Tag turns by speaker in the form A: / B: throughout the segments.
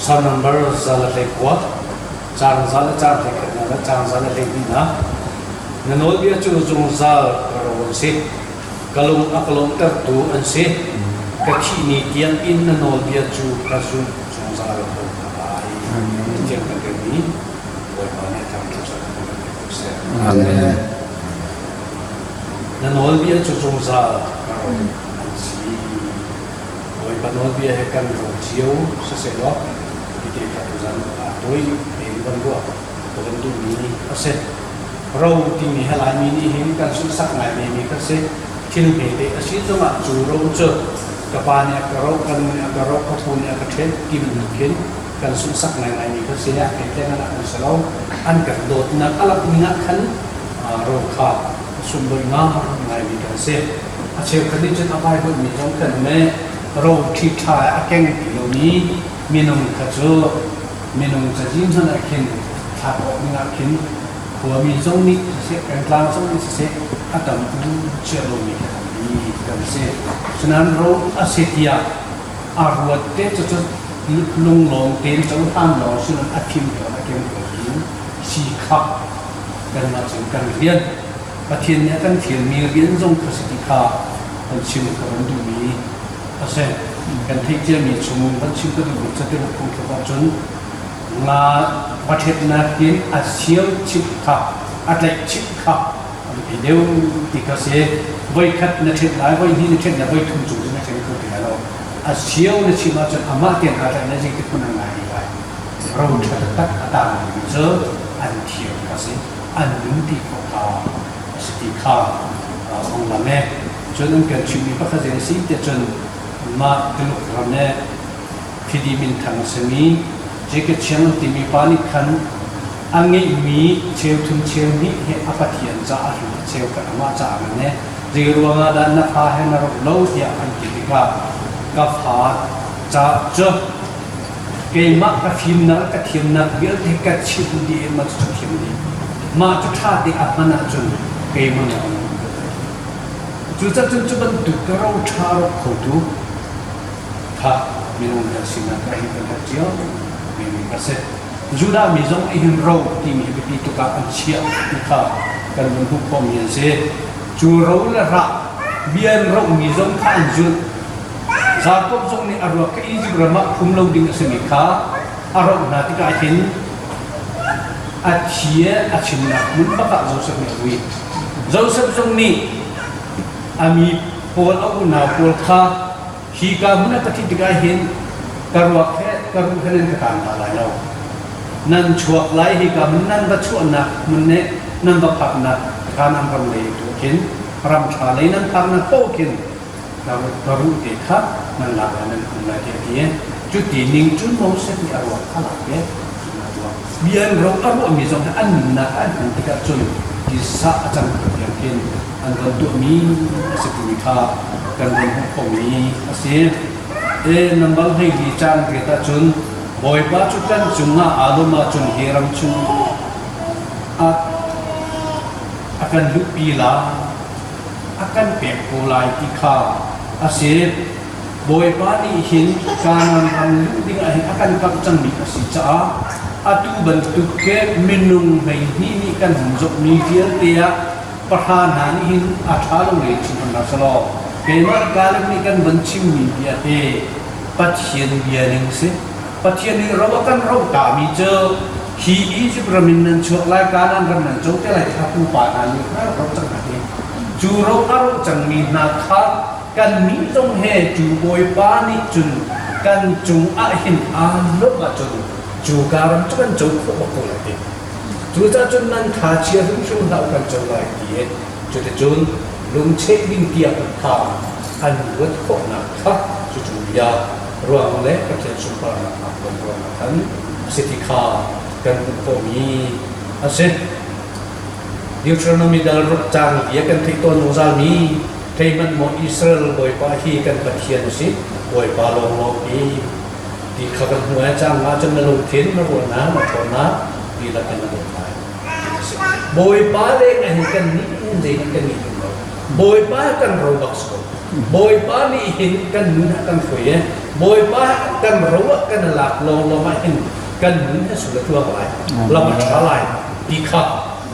A: Psalm number 129, caang za le caang 11 le caang 112. Na nawlbia cu zungzal ka ro an si. Ka lung a ka lawmhtertu an si. Ka thih ni tiang in na nawlbia cu ka zulh zungzal ko hna lai. Tiang kan relmi Bawipa nih a thangṭhat kan pe ko seh.
B: Amen.
A: Na nawlbia cu zungzal ka ro an si. Bawipa nawlbia he kan ro cio sisehlaw hiti kha tuzan aa tawi tein van ruah ka van duhmi a si. Ro timi he Laimi nih hin kan sunhsak ngaimi mi kha si. Thil hmete a si zongah cu ro cu ka pa nih a ka roh, ka nu nih a ka roh, ka pu nih a ka ṭhen ti bantuk hin kan sunhsak ngaingaimi kha si. A hmetleng an an si lo. An kan dawtnak a langh ning ah khan ro kha sunlawih ngaingaimi kan si. A cheukhat nih cun a Bible mi zong kan um i ro ṭhiṭha a keng ti lomi minung kha cu minung cazin hmanh ah khin thlak awk ning ah khin khuami zong nih siseh pengtlang zong nih siseh a tam u chia lomi kha tampi kan si. Cunain ro a si tiah a ruat te cu cu lunglawm tein cohlan lawng si loin a fim tawn a keng tawn in si kha kanmah cun kan rian. Pathian nih a kan fialmi rian zong kha si ti kha kan chim ka van duhmi a si. Kan theih ciami chung van chim ka duhmi catiruk phungthluk ahcun nga va ṭhetnak in a siau chimh kha a tlaih chimh kha a biapi deuh ti kha si. Voikhat na ṭhet lai, voihnih na ṭhet lai, voithum cung cu na ṭhen kho ti lai lo. A siau na chim ahcun amah tein aa tlaih na zeitik hmanh a ngai lai. Ro ṭha taktak a tangmi cu an thiam kha si. An nun ti khawh kha a si ti kha hong lang e. Cun an kan chimmi pakhat zei a si tiah cun mah Tuluk ram e fidi minthang a simi Jackie Chiang an timi pa nih khan a ngeihmi cheuthum cheuhnih hi a Pathian caah hlu a cheu kha amah caah ngan e. Zei ruangah dah na fa he na roh lo tiah an ti tikah ka fa ca cu Keimah ka fimnak ka thiamnak vialte ka chimh dih i mah cu ka thiam dih. Mah cu ṭha te a hman ahcun keimah nih an ka ti. Cucaah cun cu bantuk ka ro ṭha rawk khotu kha minung kan sinak ah hin kan herh cio mi ka si. Judah mi zong nih hin ro timi hi biapi tuk ah an chiah ti kha kan vun hmuh khawhmi an si. Cu ro le rah bia an rohmi zong kha an zulh. Jakob zong nih a ruak kha Izipt ram ah phum lo ding a simi kha a roh hna tikah hin a thi a chimnak hmun bak ah Josef nih a vui. Josef zong nih a mi pawl a unau pawl kha hi ka hmun ah ka thih tikah hin ka ruak he ka ruh he nan ka taan hna lai lo. Nan chuak lai hi ka hmun nan va chuahnak hmun nih nan va phaknak Kanaan ram lei tu khin ram ṭha lei nan phaknak paoh khin ka ruh te kha nan lak lai nan kum lai tiah a ti. Cuti ning cun Moses nih a ruak kha lak i a tuah. Mi an ro a ruahmi zong hi an nunnak an hman tikah cun tisa a cang kho tiang khin an van tuahmi a si timi kha kan van hmuh khomi a si. E nambal 14 caan riat ahcun Bawipa cu kan cungah aa lawm ahcun hi ram chung a kan luhpi lai. A kan pek ko lai ti kha a si. Bawipa nih hin Kanaan ram luh dingah hin a kan kamh cangmi a si caah atu bantuk ke minung 12 nih kan hung zohmi vialte ah pahra hna nih hin a ṭha lo lei chim hna selaw keimah Kaleb nih kan van chimmi bia hi Pathian bia ning si. Pathian nih ro a kan roh tami cu hi Izipt ram in nan chuak lai, Kanaan ram nan co te lai kha pupa hna nih khan rak roh cang hna hi. Cu ro a roh cangmi hna kha kannih zong he cu Bawipa nih cun kan cung ah hin aa lawmh ahcun cu ka ram cu kan co khawh bak ko lai ti. Cucaah cun nan tha chia hrimhrim hlah u kan co lai ti i cuticun lungcheh ding tiang kha an ruat khawhnak kha cucu bia ruang le Pathian sunparnak aa phuan ruangah khan a si ti kha kan hmuh khawhmi a si. Deuteronomy dal ruk caang bia kan theih tawn zungzalmi thei hmanh maw Israel Bawipa hi kan Pathian a si, Bawipa lawnglawng hi ti kha kan hmuh ai caang ah cun na lungthin, na ruahnak, na ṭhawnnak dihlak in na dawt lai. Bawipa leng ah hin kan nih in zei kan nih lo. Bawipa kan ro bak si ko. Bawipa nih hin kan nun ah kan hruai i Bawipa kan ro ah kan lak lawnglawng ah hin kan nun he sul a tluang lai, lam a ṭha lai ti kha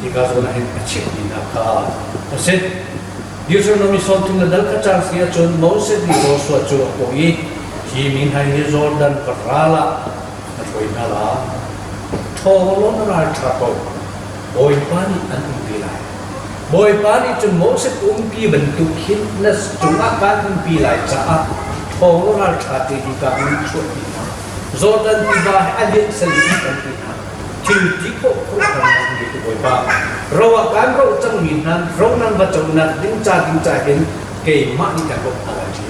A: hika zawn ah hin a chimmi hna kha a si. Deuteronomy 30 le dal kha cang si ahcun Moses nih Joshua cu a kawh i hi mi hna hi Jordan ka ral ah na hruai hna la. Ṭhawng law na ral ṭha ko. Bawipa nih an umpi lai. Bawipa nih cun Moses umpi bantuk hin na cungah kaan umpi lai caah ṭhawng law ral ṭha te hi ka in chuahpi hna. Jordan tiva he a lianh sal in kan ti hna. Thil ti khawh khuaruahharnak ngeitu Bawipa, ro ah kaan roh cangmi hna ro nan va conak ding ca ding ca hin keimah nih kan bawmh hna lai ti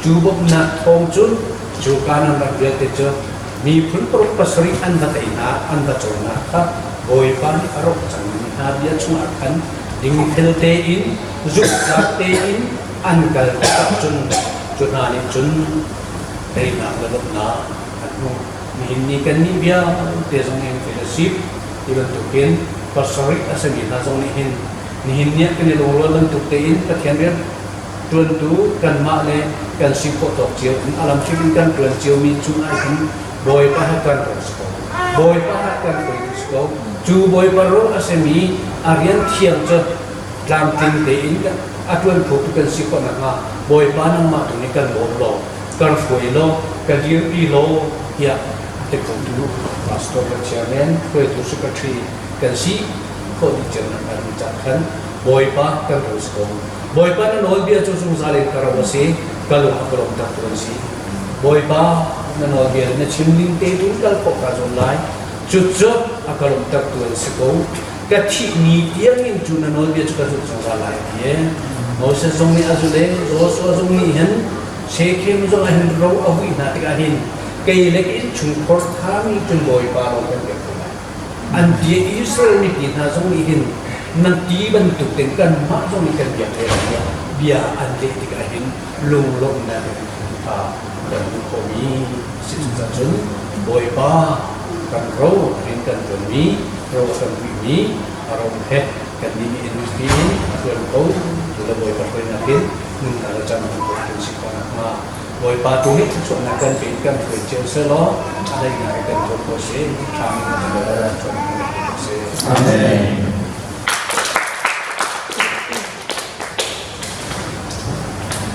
A: Cu bawmhnak thawng cun cu Kanaan ram vialte cu miphun paruk pasarih an va tei hna, an va conak kha Bawipa nih a roh cangmi hna bia chungah khan dingfel tein zumhtlak tein an kal tikah cun cu hna nih cun teinak le lawmhnak an hmu. Nihin ni kannih vialte zong in fellowship ti bantukin pasarih a simi hna zong nih hin nihin ni ah kan i lungrual bantuk tein Pathian rian ṭuantu kanmah le kan si khawh tawk cio in a lam hrim in kan ṭuan ciomi cungah hin Bawipa he kan ro si ko. Bawipa he kan hruaitu si ko. Cu Bawipa ro a simi a rian thiang cu tlamtling tein a ṭuan khotu kan si khawh nakhnga Bawipa nangmah tu nih kan bawm law kan hruai law ka dirpi law tiah a ti khotu pastor le chairman hruaitu secretary kan si khawh dih cio nak hnga ding cah khan Bawipa kan ro si ko. Bawipa na nawlbia cu zungzal in ka ro a si, ka lung a ka lawmhter tu an si. Bawipa na nawlbia le na chim ning te tu kal khawh kaa zuam lai. Cucu a ka lawmhter tu an si ko. Ka thih ni tiangin cu na nawlbia cu ka zulh zungzal lai ti e. Moses zong nih a zulh i Joshua zong nih hin Shechem zong ah hin ro a vui hna tikah hin kei le ka innchungkhar thami cun Bawipa ro kan pek ko lai. An ti i Israel mipi hna zong nih hin nan ti bantuk tein kanmah zong nih kan biak ve lai tiah bia an leh tikah hin lunglawmhnak in kha kan hmuh khawhmi a si. Cucaah cun Bawipa kan ro rian kan ṭuanmi, ro a kan vuimi a ro he kannih nih in in a ṭuan ko tu le Bawipa hruainak in nunnak le caan hman khawh kan si khawh nakhnga Bawipa tu nih thluachuahnak kan pe in kan hruai cio sehlaw a daihnak in kan tuah khawh si. Thla in kan tuah khawh si.
B: Amen.